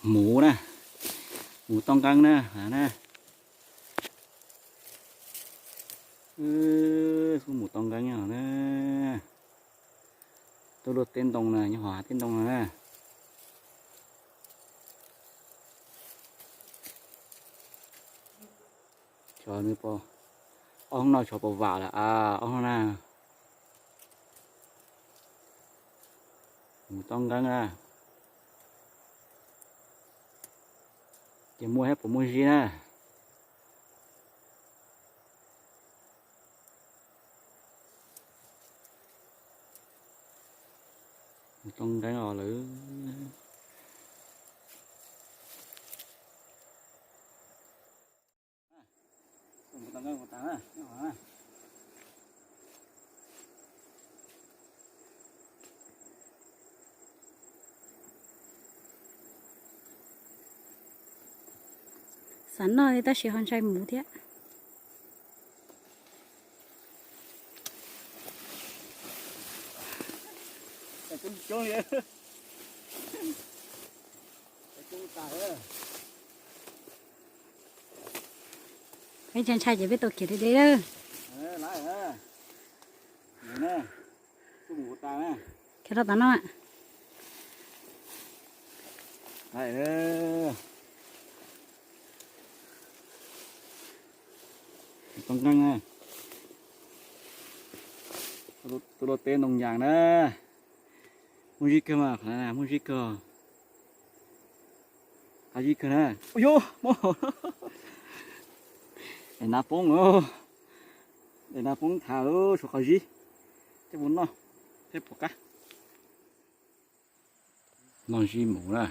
Mus na, mus toj nqeeb na na. Xub mus toj nqeeb na. Tuaj luaj teb ntoo na, nyob hauv hav teb ntoo na. Ob hnub no tsov puas vam lawm a, ob hnub na. Mus toj nqeeb na. Ces muaj thiab puas muaj zib na. Mus toj nqeeb os lawm. Xav noj li tab sis ho ntshai mus thiab. Peb ntshai ntshai ces peb tau khiav deb deb lawm. Khiav rau tom no. Toj nqeeb na. Tuaj luaj teb ntoo yas na. Muaj zib kawg mas, qhov no muaj zib kawg. Qab zib kawg na. Ua yuv, daim nab poob, daim nab poob thav lawm, suav qhov zib. Coj mus noj thiab puas qab. Noj zib mus na.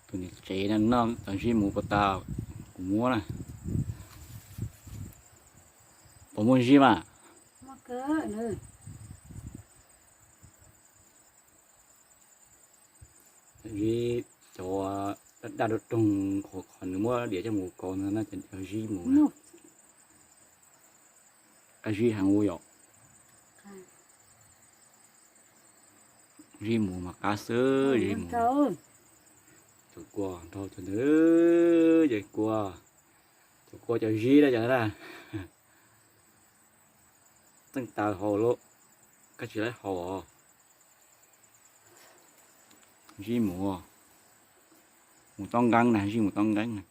Tus niam tsev no noj cov zib mus puas tas kuv muab na. Puas muaj zib mas? Zib cov daj daj roog roog, qhov nws muab diav coj mus kaus no na, cov zib mus na. Qab zib heev ua yom. Zib mus mas qab xwb, zib mus. Cov kua nrog cov ntawd, cov kua, cov kua cov zib na, cov na. Txeej taws haus lawm, koj tsis laib haus os. Zib mus, mus toj nqeeb na, zib mus toj nqeeb na.